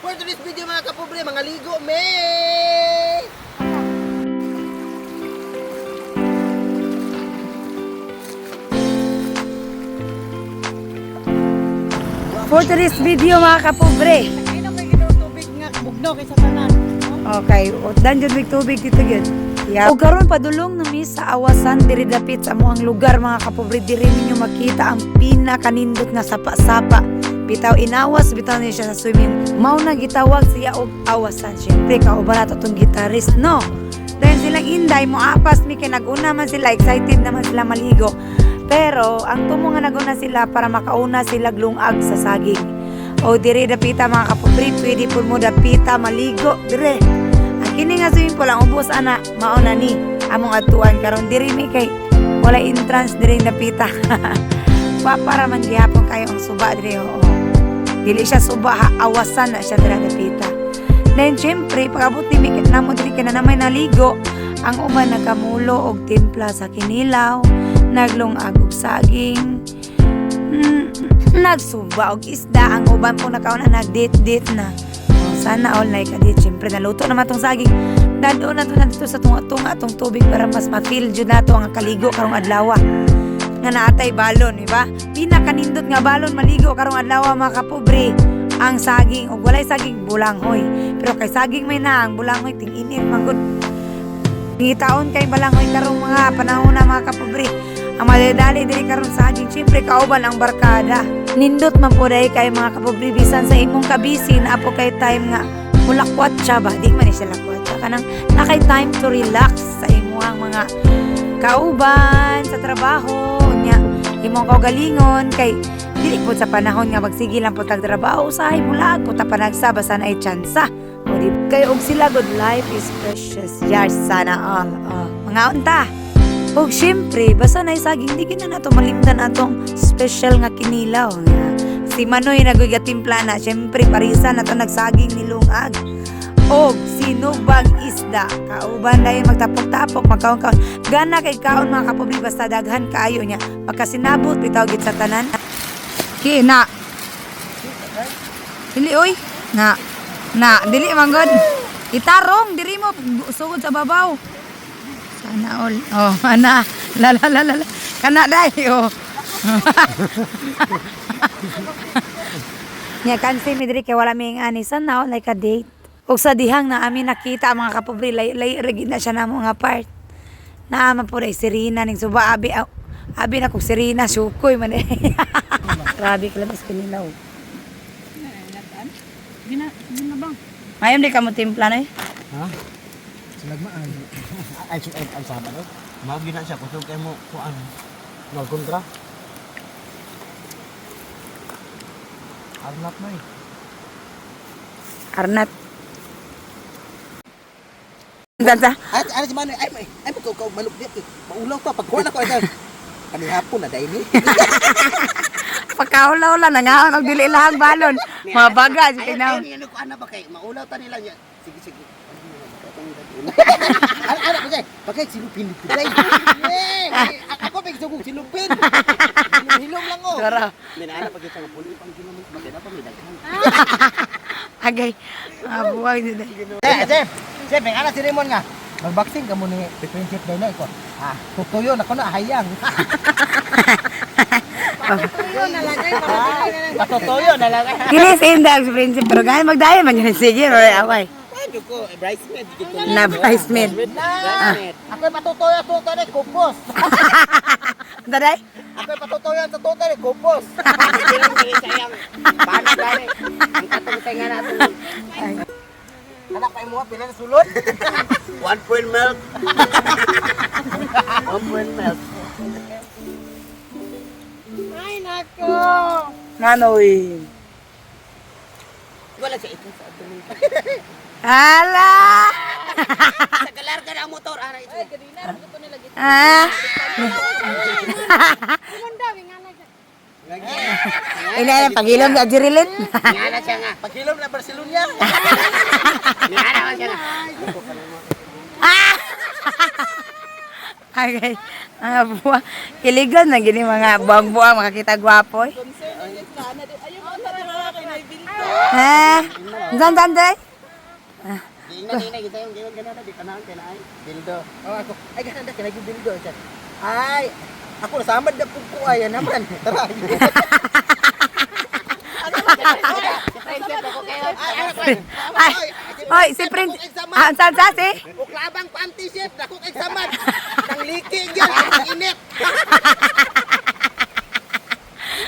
For today's video, mga kapobre, mga ligo me! For today's video, mga kapobre. Ay na may tubig nga bugno kaysa tanan. Okay, utdan jud mig tubig dito gyud. Yeah. Og karon padulong na mi sa awasan diri dapit sa amuang lugar, mga kapobre. Diri ninyo makita ang pinakanindot nga sapa-sapa. Bitaw inawas bitaw ni siya sa swimming. Mao na gitawag siya og awasan. Syempre kauban nato tong guitarist, no. Dahil silang inday mo apas mi kay naguna man sila, excited naman sila maligo. Pero ang tumo nga naguna sila para makauna sila glungag sa saging. O diri dapita, mga kapobre, pwede po mo dapita maligo dire. Ang kini nga swimming pool ang ubos ana mao na ni among atuan karon. Diri mi kay wala entrance diri dapita. Pa para man gihapon kayo ang suba diri, oo. Dili siya suba ha, awasan na siya diri dapita. Then syempre pag-abot ni mi namo diri kay na namay naligo. Ang uban nagkamulo og timpla sa kinilaw, naglungag og saging, nagsuba og isda. Ang uban po nakauna nagdate-date na. Oh, sana all like ka date. Syempre naluto naman tong saging. Dado na to na dito sa tunga-tunga atong tubig para mas ma-feel jud nato ang kaligo karong adlaw. Nga naatay balon, di ba? Pinakanindot nga balon maligo karong adlaw, mga kapobre, ang saging. Og walay saging, bulanghoy. Pero kay saging may na, ang bulanghoy ting-init man gud. Ngitaon kay balanghoy karong mga panahon na, mga kapobre. Ang madadali diri karon saging, syempre kauban ang barkada. Nindot man po dahil kay, mga kapobre, bisan sa imong kabisi na apo kay time nga mulakwat siya ba, di man ni siya lakwat siya kanang nakay time to relax sa imuhang mga kauban sa trabaho nya, imong kaugalingon, kay dili po sa panahon nga magsige lang po tag trabaho, usahay mulaag po ta panagsa basta na ay tsansa. O di kay og sila good life is precious. Yes, sana all. Oh, mga unta. Og syempre, basta na saging, di gina nato malimtan atong special nga kinilaw. Nga. Si Manoy nagoy timpla na, syempre parisa na to nagsaging nilungag. Og sinubang isda. Kauban dayon magtapok-tapok, magkaon-kaon. Gana kay kaon, mga kapobre, basta daghan kaayo niya. Pagkasinabot bitaw gid sa tanan. Ki na. Dili oy. Na. Na, dili man gud. Itarong diri mo sugod sa babaw. Sana all. Oh, ana. La la la la. La. Kana dai oh. Nya kansi mi diri kay wala mi ani, sana all like a date. Og sa dihang na amin nakita, mga kapobre, lay lay ra gid na siya namo nga part. Naa man po sirena ning suba, abi abi na kog sirena sukoy man eh. Grabe kalabas kinilaw. Gina gina bang? Mayom di ka mo timpla na eh. Ha? Silagmaan. Ay, ay, ay, sama no? Mao gyud na siya kusog kay mo kuan. Nagkontra. Arnat na eh. Arnat. Tata. Ay, ano si Manoy? Ay, ay, ay, ikaw, manok di. Maulaw pa. Pagkuha na ko. Ay, kanihapon na dahil eh. Pagkaula-ula na nga og dili ilahang balon. Mga baga Ay, sige na. ay, ano ko, ano ba kay? Maulaw ta nila niya. Sige, sige. Ano, ano, bagay, bagay, silupin dito. Ay, eh, ako, may gusto kong silupin. Hilom-hilom lang, oh. Tara. Minana pag kita nga pulo pang ginamit bagay na pa may daghan. Agay. Mga buwag dito. Eh, Chef, Chef, may anak si Raymond nga. Magboxing ka mo ni friendship day na iko. Ah, tutuyo na ko na hayang. Tuyo na lang ay para dili na lang. Patutuyo na lang. Kini sa indag sa friendship pero gani magdayon man yun sige roy away. Pwede ko eh, bridesmaid gid ko. Na bridesmaid. Bridesmaid. Ako'y patutuyo sa tutoy kupos. Daday. Ako'y patutuyo sa tutoy kupos. Bilang dili sayang. Paano gani? Ang katong tenga nato. Anak pa imo pila na sulod. 1 point milk. 1 point milk. Ay nako. Nganoy. Wala siya ito sa ato. Ala. Sa galarga na ang motor ara ito. Ah. Ina na pagilom sa Jirilin. Ngana siya nga. Paghilom na Barcelona. Ngana man siya nga. Agay. Mga buwang. Iligan na gini mga buwang-buwang makakita gwapo eh. Ha? Unsa unsa day? Giingnan ina kita yung giingon ganun di panahon kay naay. Dildo. Oh, ako. Ay, gana na kay dildo siya. Ay, ako nasamad na pud ko ay naman. Tara. Si Prinsip ako kayo. Ay, oy, si Prince. Ah, unsa unsa si? Uklabang panty chef, dako kay samad. Nang liki gyud, ang init.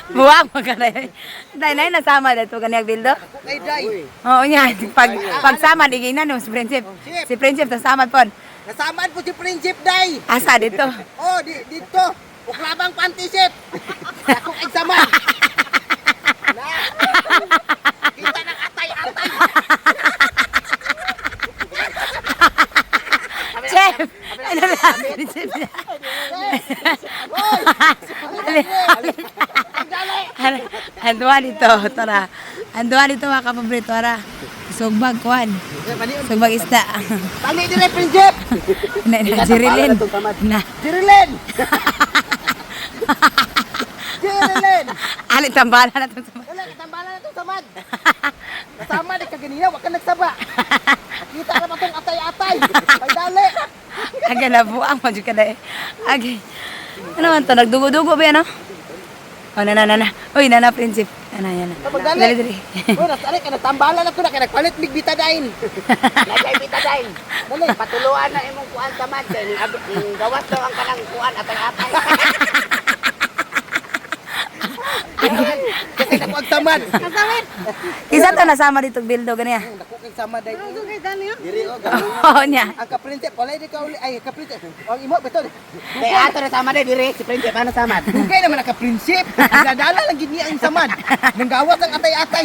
Buwang mo ka na. Day nay nasama dito kaniyag dildo. Dako kay day. Oo niya, pag pagsama di ginan no si Prinsip. Si Prinsip tasamad pon. Nasamad po si Prinsip day. Asa dito? Oh, di, dito. Uklabang panty chef. Dako kay samad. Na. Kita ng atay-atay. Chef! Ano ba? Prinsip niya. Hoy! Anduwa dito, tara. Anduwa dito mga kapaborito, tara. Sugbag, kuan. Sugbag isda. Tali dire Prinsip. Na, na, Jirilin. Na. Jirilin. Jirilin. Alin, tambala na itong sama. Wala, katambala na itong samad. Kasama di ka ganina, wag ka nagsaba. Kita ka pa itong atay-atay. May dali. Aga na buang, madyo ka na eh. Agay. Ano man to, nagdugo-dugo ba yan, no? Oh, na, na, na, na. Uy, na, na, Prinsip. Na, na, yan, na. Pagdali. Dali, dali. Oh, nasa ka, natambala na ito na, kaya nagpalit mig bitadain. Lagay bitadain. Dali. Patuluan na imong kuan samad kay ning ning gawas daw ang kanang kuan atay-atay. Kasi naku ang samad. Kasawit. Isa to nasama dito, bildo, ganyan. Naku kay samad ay. Ano kay Daniel? Diri oh, ganun. Oo niya. Ang kaprinsip, wala di ka uli. Ay, kaprinsip. Ang imo, beto. Kay ato na samad eh dire si Prinsip ano samad. Dugay naman ang kaprinsip. Nadala lang gid niya ang samad. Nanggawas ang atay-atay.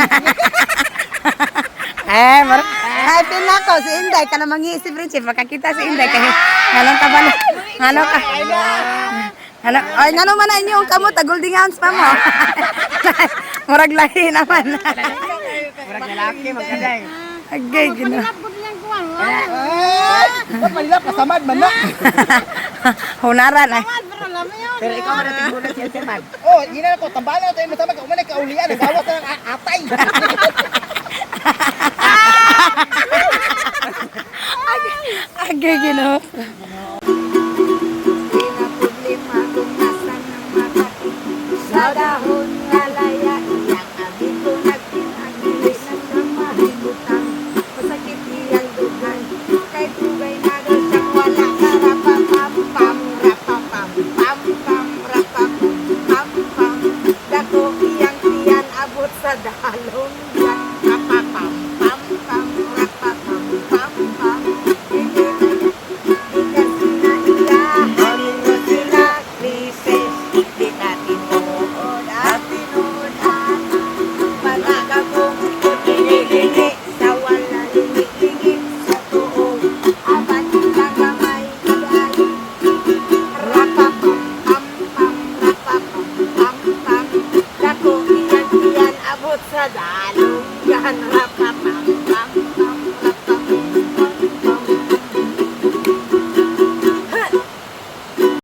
Eh, mar Ay, pila ko si Inday ka namang si Prinsip makakita si Inday kay nganong ka ba ngano ka? Ngano, ay ngano man na inyong kamot golden ounce pa mo. Murag lahi naman. Murag lalaki magkaday. Agay gino. Panilap ko niyang kuwan. Ay, ba't manilap kasamad man na. Hunaran ay. Kuwan, pero lami yun. Pero ikaw man ang tigulan siya samad. Oh, gina ko tambala na tayo masamad. Kung man kaulian, nanggawas ang atay. Agay gino. Problema kung nasan ang makati. Sa dahon nga laya, iyang abito nagpinagili na sa mahibutang. Masakit iyang dughan, kay tugay na daw siyang wala. Karapapam, pam, rapapam, pam, pam, rapapam, pam, pam. Dako iyang tiyan abot sa dalong yan. Rapapam, pam, pam, rapapam, pam, pam. Hindi na sila krisis, di na tinuod at tinuodan. Palagabong lingi-lingi sa wala lingi-lingi sa tuog. Abat lang gamay kadayo. Rapapam, pam, pam, rapapam, pam, pam. Dako iyan iyan abot sa dalong yan. Rapapam.